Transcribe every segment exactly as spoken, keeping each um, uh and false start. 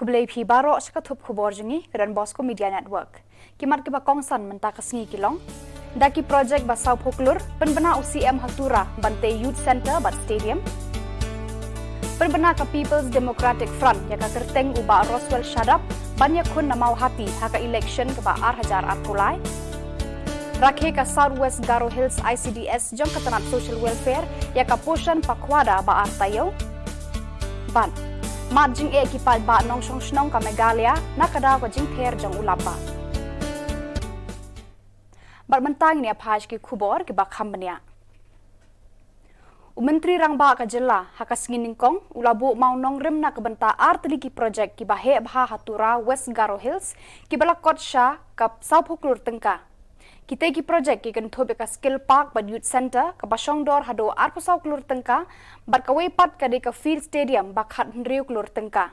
Khublei phi baroh sha ka thup khubor jong ngi ka Don Bosco Media Network. Ki mat kiba kongsan mynta ka sngi ki long: da ki projek ba saw phew klur, pynbna u C M ha Tura ban tei Youth Centre bad Stadium. Pynbna ka People's Democratic Front ïa ka kyrteng u Bah Roswell Shadap ban ïakhun na Mawhati ha ka election kaba ar hajar arphew lai. Rakhe ka South West Garo Hills I C D S jong ka tnat Social Welfare ïa ka Poshan Pakhwada ba ar taïew. Bad mad jingeh ki paidbah nongshong shnong ka Meghalaya na ka daw ka jingther jong u lapbah. Bad mynta ngin ïa phai sha ki khubor kiba kham bniah. U Myntri Rangbah ka jylla ha ka sngi nyngkong u la buh mawnongrim na ka bynta ar tylli ki projek kiba heh bha ha Tura, West Garo Hills, kiba la kot sha ka saw phew klur tyngka. Kitei ki projek ki kynthup ïa ka Skill Park bad Youth Centre kaba shongdor haduh arphew saw klur tyngka, bad kawei pat ka dei ka Field Stadium ba khathynriew klur tyngka.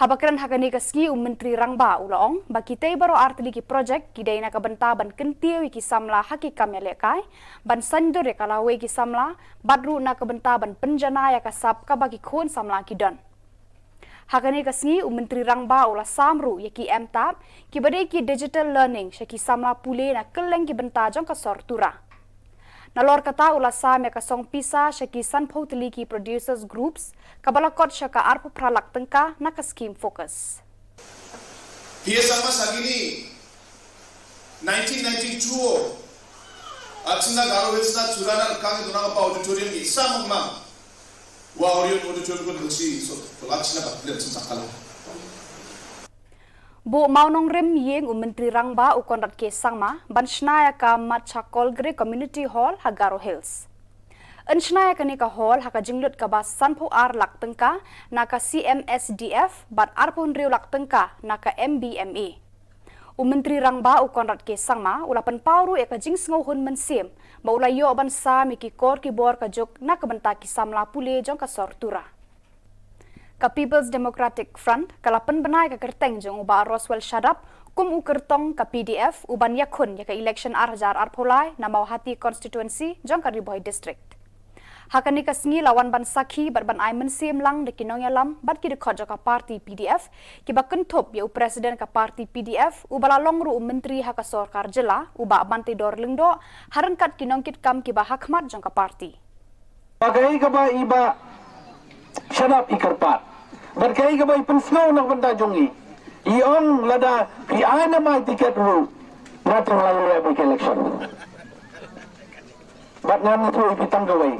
Haba kren ha kane ka sngi, u Myntri Rangbah u la ong ba kitei baroh ar tylli ki projek ki dei na ka bynta ban kyntiew ïa ki samla ha ki kam ïalehkai, ban saiñdur ïa ka lawei ki samla, bad ruh na ka bynta ban pynjanai ïa ka sap kaba ki khun samla ki don. Ha kane ka sngi, u Myntri Rangbah u la sam ruh ïa ki M-TAP, kiba dei ki digital learning sha ki samla pule na kylleng ki bynta jong ka sor Tura. Nalor kata u la sam ïa ka song pisa sha ki san phew tylli ki producers groups, kaba la kot sha ka arphew phra lak tyngka na ka scheme FOCUS. Phi ïa sangma sa kine, nineteen ninety-two o, ar chna Garo Hills na Tura na kang duna ka auditorium ki samang mang. Wa audio auditorium ko dengsi so, to la chna ka plan sa kala. Buh mawnongrim ïing u Myntri Rangbah u Conrad K Sangma ban shna ïa ka Macha Kolgre Community Hall ha Garo Hills. Yn shna ïa kane ka hall ha ka jinglut kaba san phew ar lak tyngka na ka C M S D F bad arphew hynriew lak tyngka na ka M B M A. U Myntri Rangbah u Conrad K Sangma u la pynpaw ruh ïa ka jingsngewhun mynsiem ba u la ïoh ban sam ïa ki kor ki bor ka juk na ka bynta ki samla pule jong ka sor Tura. Ka People's Democratic Front ka la pynbna ïa ka kyrteng jong u Bah Roswell Shadap kum u kyrtong ka P D F u ban ïakhun ïa ka election ar hajar arphew lai na Mawhati constituency jong ka Ri Bhoi District. Ha kane ka sngi la wan ban sakhi bad ban ai mynsiem lang da ki nongïalam bad ki dkhot jong ka party P D F, kiba kynthup ïa u president ka party P D F, uba la long ruh u myntri ha ka sorkar jylla, u Bah Banteidor Lyngdoh, ha ryngkat ki nongkitkam kiba ha khmat jong ka party. Ba kaei kaba i Bah Shadap i kyrpad, bad kaei kaba i pynsngew na ka bynta jong ngi, i ong lada phi ai na ma i tiket ruh, nga te nga la ïaleh bad ka election. Bad ngan ïathuh ïa phi tang kawei.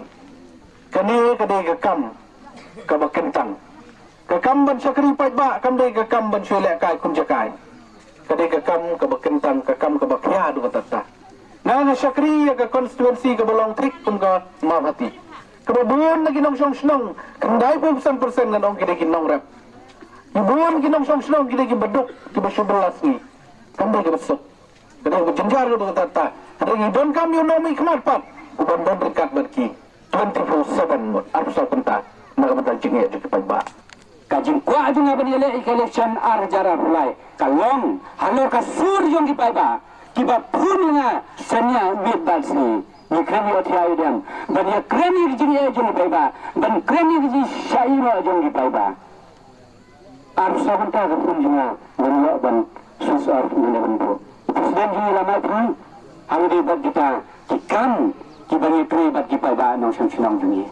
Kane ka dei ka kam kaba kyntang. Ka kam ban shakri paidbah kam dei ka kam ban shu ïalehkai khun jakai. Ka dei ka kam kaba kyntang, ka kam kaba khia haduh katta katta. Nga nga shakri ïa ka constituency kaba long thik kum ka Mawhati, kaba bun na ki nongshong shnong, khyndai phew san percent ngan ong ki dei ki nongrep. Ki bun ki nongshong shnong ki dei kiba duk, kiba shu bylla sngi. Kam dei kaba suk. Ka dei kaba jynjar ruh katta katta. Hynrei ngi donkam ïa u nongmihkhmat pat uban don ryngkat bad ki twenty-four seven mut, arphew saw kynta, na ka bynta jingeh jong ki paidbah. Ka jingkwah jong nga ban ïaleh ïa ka election ar hajar arphew lai ka long halor ka sur jong ki paidbah kiba phone ïa nga shaniah miet bad sngi. Ngi kren ïa u thiah u diang ban ïakren ïa ka jingeh jong ki paidbah, ban kren ïa ka jingshah ïehnoh jong ki paidbah. Arphew saw kynta ka phone jong nga, nga ruh ban switch off, nga la ban buh. U president jong ngi la map ruh, ha kaba ïadei bad kita ki kam kiba ngi trei bad ki paidbah nongshong shnong jong ngi.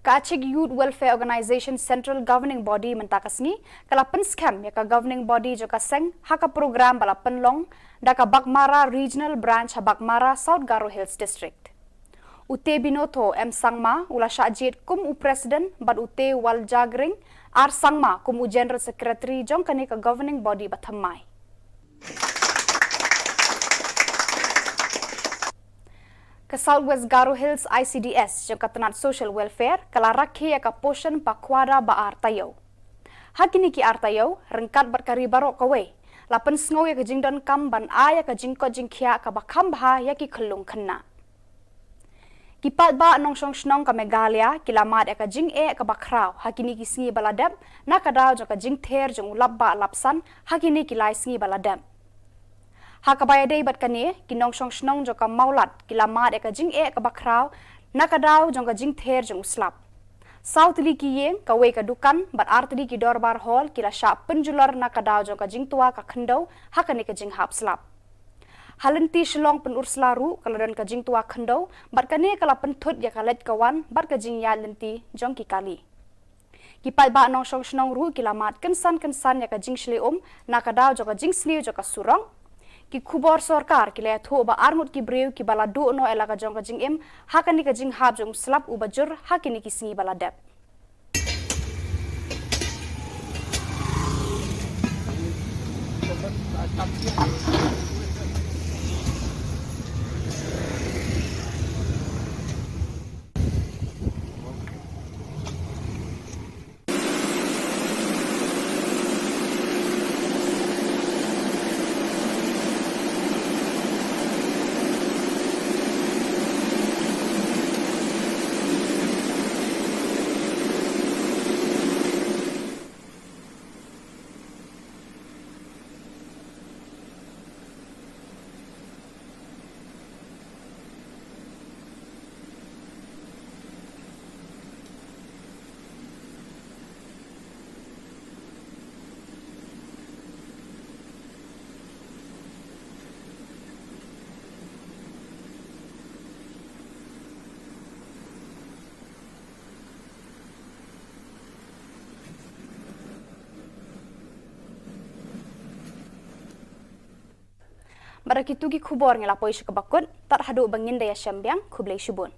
Ka Achik Youth Welfare Organisation Central Governing Body mynta ka sngi ka la pynskhem ïa ka governing body jong ka seng ha ka program ba la pynlong da ka Baghmara Regional Branch ha Baghmara, South Garo Hills District. U Te Binotho M Sangma u la shah jied kum u president bad u Te Waljagring R Sangma kum u general secretary jong kane ka governing body ba thymmai. Ka South West Garo Hills I C D S jong ka tnat Social Welfare ka la rakhe ïa ka Poshan Pakhwada ba ar taïew. Ha kine ki ar taïew, ryngkat bad ka ri baroh kawei, la pynsngew ïa ka jingdonkam ban ai ïa ka jingkoit jingkhiah kaba kham bha ïa ki khyllung khynnah. Ki paidbah nongshong shnong ka Meghalaya ki la mad ïa ka jingeh kaba khraw ha kine ki sngi ba la dep, na ka daw jong ka jingther jong u lapbah lapsan ha kine ki lai sngi ba la dep. Ha kaba ïadei bad kane, ki nongshong shnong jong ka Mawlad ki la mad ïa ka jingeh kaba khraw na ka daw jong ka jingther jong u slap. Saw tylli ki ïing, kawei ka dukan bad ar tylli ki dorbar hall ki la shah pynjulor na ka daw jong ka jingtwa ka khyndew ha kane ka jinghap slap. Ha lynti Shillong Pynursla ruh ka la don ka jingtwa khyndew bad kane ka la pynthut ïa ka leit ka wan bad ka jingïaid lynti jong ki kali. Ki paidbah nongshong shnong ruh ki la mad kynsan kynsan ïa ka jingshlei um na ka daw jong ka jingsniew jong ka surok. Ki khubor sorkar ki la ïathuh ba arngut ki briew kiba la duh noh ïa la ka jong ka jingim ha kane ka jinghap jong u slap uba jur ha kine ki sngi ba la dep. Bad da kitu ki khubor ngi la poi sha kaba kut, tad haduh ba ngin da ïashem biang, khublei shibun.